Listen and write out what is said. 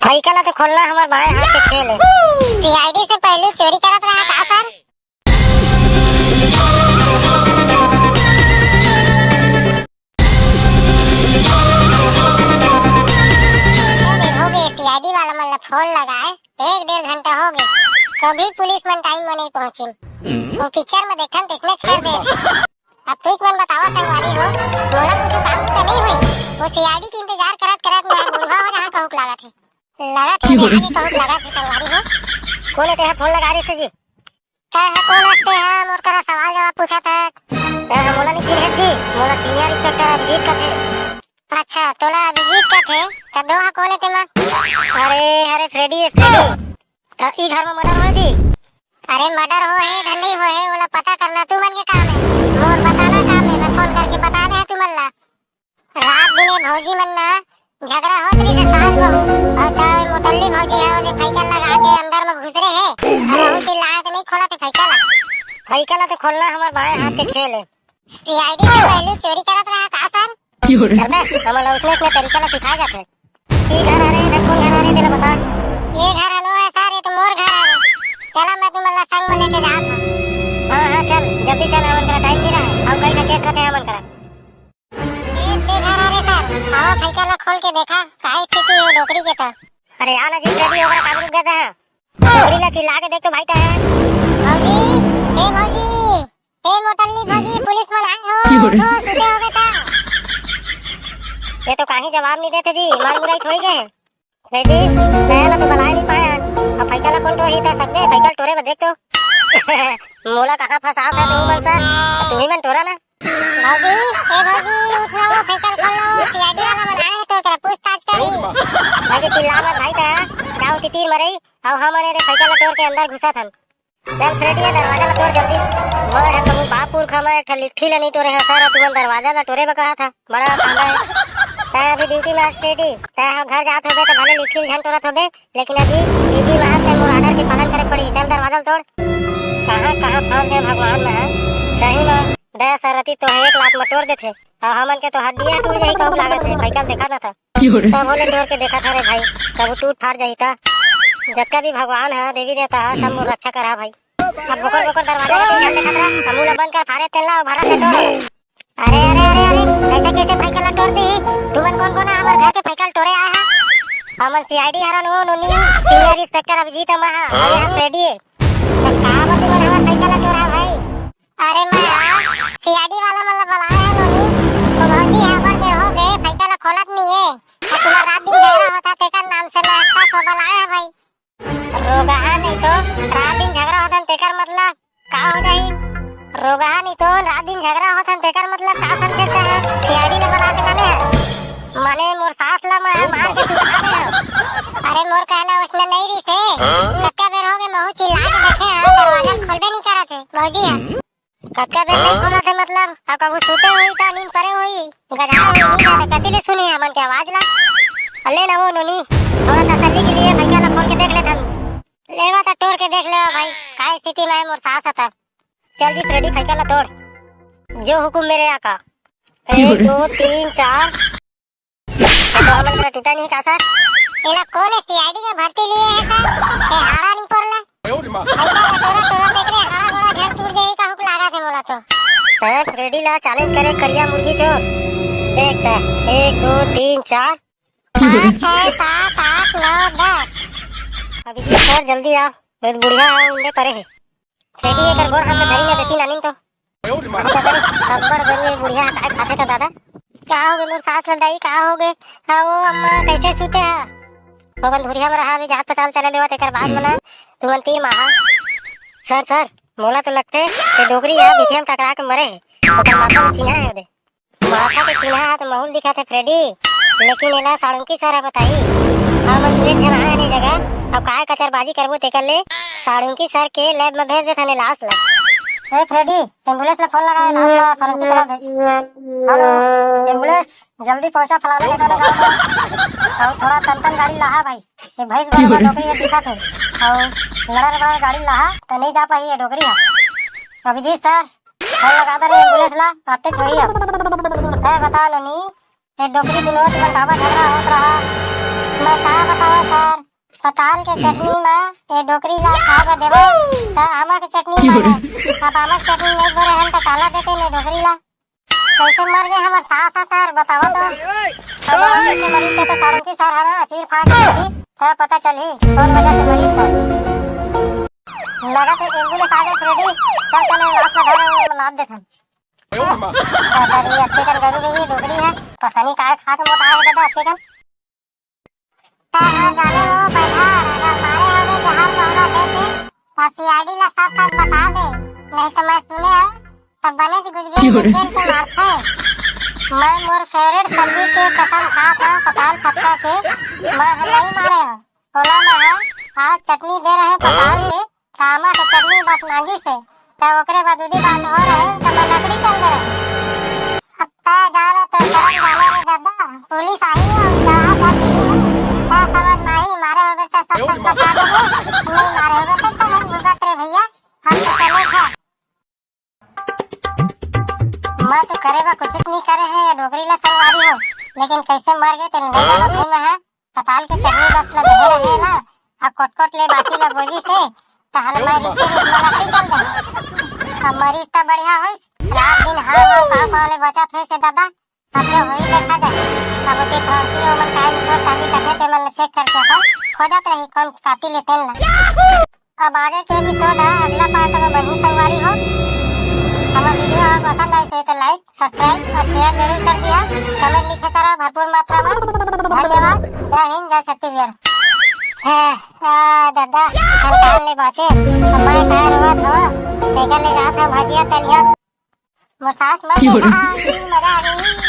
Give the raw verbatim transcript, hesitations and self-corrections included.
फइका ला तो खोलना हमर बाएं हाथ के खेल हे। सीआईडी से पहले चोरी करत रहा का सर? अरे हो गए, सीआईडी वाला मन ला फोन लगाए, एक डेढ़ घंटा हो गए, कभी पुलिस मन टाइम में नहीं पहुंचिन। वो पिक्चर में देखन तइसनेच कर दे। अब तुमन बतावा संगवारी हो, मोला कुछ काम तो नहीं हुई? वो सीआईडी के इंतजार करत करत मैं बूढ़ा हो जहाँ कहूक लागत है। लागत है, जहाँ के कहूक लागत है संगवारी हो। कौन है तेहा फोन लगा रहे से जी? कहे कोन हस तेहा, मोर करा सवाल जवाब पूछत हस। कहे मोला नहीं चिन्हे जी, मोला सीनियर इंस्पेक्टर अभिजीत कथे। अच्छा, तोला अभिजीत कथे, त दो हा कोन हे तेमा? अरे, अरे फ्रेडी हे, फ्रेडी। त ई घर में मर्डर होए जी? अरे मर्डर होए हे धन नहीं होए हे, ओला पता करना तुमन के काम हे। मोर बताना काम हे, मैं फोन करके बता दे तुमन ला। रात दिन ये भौजी मन ना झगड़ा होत रहिस हे सास बहू, अउ त मोटल्ली भौजी हे ओने फइका लगा के अंदर में घुसरे हे, अउ वहू चिल्लाए त नहीं खोलत हे फइका ला। फइका ला तो खोलना हमर बाएं हाथ के खेल हे। सीआईडी से पहले चोरी करत रहा का सर? चल बे, हमन ला उसने उसने तरीका ला सिखाए जाथे। ये घर हरे, इधर कौन घर हरे, तेला बता। ये घर हलो है सर, ये तो मोर घर हरे। चला, मैं तुमन ला संग में लेके जात हूँ। हाँ, हाँ, चल, जल्दी चल, हमन करा टाइम नहीं रहा। अउ कहीं ना केस रखे हमन करा। ये, ये घर हरे सर, आवा फइका ला खोल के देखा, काहे स्थिति है डोकरी के त। अरे आ ना जी, रेडी होकर काम रुक गए थे। डोकरी ला चिल्ला के देख तो भाई तैं। भौजी, ए भौजी, ए मोटल्ली भौजी, पुलिस वाला आए हो, क्यों रे? उठो, सुते होगे का? ये तो काहीं जवाब नहीं देते जी, मर मुरई थोड़ी गए। रेडी, नया ला तो बलाए नहीं पाए हन। अब फइका ला कौन टोरही त सकबे, फइका टोरे बर देख तो। मोला कहाँ फंसात है तू मन सा, तू ही मन टोरा ना। भौजी, ए भौजी, उठ लो, फइका खोल लो, सीआईडी वाला मन आए हैं तो एकरा पूछताछ करी। भाई जी, चिल्ला मत भाई तैं, जाओ तितीर मरई, अउ हमन ए दे फइका ला टोर के अंदर घुसत हन। चल फ्रेडी, ये दरवाजा ला तोड़ जल्दी। मोर ह कहूँ बाप पुरखा में एक ठन लिट्ठी ला नहीं टोरे हस सर, तुमन दरवाजा ला टोरे बर कहा था, बड़ा फांदा है। तैं अभी ड्यूटी में हस फ्रेडी, तैं ह घर जात होबे त भले लिट्ठी झन टोरत होबे, लेकिन अभी ड्यूटी में हस, तैं मोर ऑर्डर के पालन करे पड़ी। चल दरवाजा ला तोड़। कहाँ कहाँ फंस गए भगवान में, हाँ? सही में दया सरती तो है, एक लात में टोर देथे, अउ हमन के तो हड्डियाँ टूट जाही कहूँ लागत है, फइका ला देखा ना था। क्यों रे? तब होले टोर के देखा था रे भाई, कभू टूट फाट जाही ता। जतका भी भगवान है, देवी देवता है, सब मोर रक्षा करा भाई। अब बोकर बोकर दरवाजा के तें झन देखत रहा, अब मुंह ला बंद कर, फारे तेल ला, भरा से टोर। अरे, अरे, अरे, अरे, ऐसा कैसे फइका ला टोर दी? तुमन कौन कौन है हमर घर के फइका ला टोरे आए हैं? हमन सीआईडी हरन, ओ नोनी, सीनियर इंस्पेक्टर अभिजीत अमा हा, अरे हम रेडी है। त का बा तुमन हमर फइका ला टोरा भाई? अरे मैं आ, सीआईडी वाला मन ला बलाए हंव नोनी। तो भौजी, यहाँ पर के हो गए, फइका ला खोलत नहीं है। अब तुम्हार रात दिन झगड़ा होता, तेकर नाम से मैं अतना को बलाए हंव भाई। रोगहा नहीं तो रात दिन झगड़ा होता, तेकर मतलब का हो जाही? रोगहा नहीं तो रात दिन झगड़ा होता, तेकर मतलब का समझे है? सीआईडी ला बला के लाने है। माने मोर सास ला मैं मार के सुखा दे हंव। अरे मोर कहना उसने नहीं रही से। हाँ? कतका बेर हो गए, महू चिल्ला के देखे हंव, दरवाजा खोलबे नहीं करत है। भौजी है। हम्म। कतका बेर नहीं हाँ? खोलत है मतलब? अब कभू सुते होही त नींद परे होही। गधा होही, नींद आवे, कति ले सुनी हमन के आवाज ला? अले ना वो नोनी, थोड़ा तसल्ली के लिए फइका ला खोल के देख लेथन। लेवा त टोर के देख लेवा भाई, का स्थिति में है मोर सास ह त। चल जी फ्रेडी, फइका ला तोड़। जो हुकुम मेरे आका। एक, दो, तीन, चार। ये तो हमन करा टूटा नहीं का सर? एला कौन है सीआईडी में भर्ती लिए है सर? ए हाड़ा नहीं पड़ला। फइका ला टोरा टोरा देख रे, हाड़ा गोड़ा झड़ टूट जाही का हुक लागत है मोला तो। ए, फ्रेडी ला चैलेंज करे करिया मुर्गी चोर। देख त, एक, दो, तीन, चार। पाँच, छः, सात, आठ, नौ, दस। अभिजीत सर जल्दी आओ, बहुत बुढ़िया है, उंडे परे है। फ्रेडी एकर गोड़ हाथ में धरी ना देती नानी तो। अब्बड़ गरु ये बुढ़िया ह काय खाथे त दादा? का हो गे मोर सास ल दाई, का हो गे? हाँ, वो अम्मा कैसे सुते ह? ओमन धुरिया म रहा, अभी जात पताल चले देवत, एकर बाद मना तुमन तीर माहा। सर, सर, मोला तो लगथे ये डोकरी ह भिथिया म टकरा के मरे हे। ओकर माथा म चिन्हा हे ओदे। माथा के चिन्हा ह त महुल दिखत हे फ्रेडी, लेकिन एला साळुंकी सर ह बताही। हमन दुए झन आए हन ए जगह, अब काय कचरबाजी करबो तेकर ले साळुंकी सर के लैब म भेज देथन ए लाश ला। ए फ्रेडी, एम्बुलेंस ला फोन लगा, लाश ला फॉरेंसिक लैब भेज। हेलो, एम्बुलेंस, जल्दी पहुंचा फलाना के गांव में। अउ थोड़ा तन तन गाड़ी लाहा भाई, ये भैंस बड़ा डोकरी ये दिखत हे। अउ लड़र बड़र गाड़ी लाहा, त नहीं जा पाही ये डोकरी हा। अभिजीत सर, फोन लगा दे रे एम्बुलेंस ला, आते छोड़ी अब। है बता लो नी, ये डोकरी दुनो तुमन काबर झगड़ा होत रहा? मैं का बतावं सर, पताल के चटनी म ए डोकरी ला खाए बर देवं, त आमा के चटनी मांगय। अब आमा के चटनी नइ बोरे हन, त काला देते ने डोकरी ला? कइसे मर गे हमर सास ह सर, बतावव तो। अरे, कइसे मरिस ते तो सारंगी सर ह ना, चीर फाड़ के देखही, त पता चलही, कोन वजह से मरिस त। लगथे ambulance आ गे, फ्रेडी। चल, चल, लाश ला धर, लाद देथन। दादा रे, अतेकन गरू रही, डोकरी ह, पता नइ काय खा के मोटा हे दादा, अतेकन। तैं ह जाने हो बइहा, अगर मारे होबे जहर महुरा दे के, त CID ला सब सच बता दे, नहीं त मैं सुने हंव, त बनेच गुजगेल गुजगेल के मारथे। मैं मोर favourite सब्जी के कसम खात हंव, पताल फटका के, मैं ह नइ मारे हंव। ओला मैं ह आज चटनी दे रहें पताल के, त आमा के चटनी बस मांगिस हे, त ओकरे बाद उदी बात हो रहे, त मैं लकड़ी चल दे रहें। अब तैं जाने तो शरम जाने रे दादा, पुलिस आही अउ गवाह धर दिही ना। तैं समझ म आही, मारे होबे त सब सच बता देबे, नइ मारे होबे त चल भुगत रे भइया, हम तो चले घर। मैं तो करे बर कुछुच नइ करे हंव ये डोकरी ला संगवारी हो, लेकिन कइसे मर गे तेन नइ जानत हंव मैं ह। पताल के चटनी बस ला देहे रहे ना, अब कोटकोट ले बासी ला बोजिस हे, त हन मैं रिश्ते रिश्ते ला कइसे चल दे। अब मरिस त बढ़िया होइस, रात दिन हाँ हाँ पाँव पाँव ले बचत होइस हे दादा। अब जो होही देखा जाही। अब ओती फौजी ओमन काय निकोर शादी करथे, तेमन ला check करके अपन खोजत रही कोन कातिल हे तेन ला। अब आगे के episode ह अगला part म बनही संगवारी हो। हमर video ह पसंद आइस हे त like, subscribe अउ share जरूर कर दिहा। Comment लिखे करा भरपूर मात्रा म। धन्यवाद। जय हिंद, जय छत्तीसगढ़। हे, आ, दादा, हम काल ले बाचे। अब मैं काय रोवत हंव, तेकर ले जात हंव भजिया तलिया। मोर सास मर गे, आ, मजा आ गे।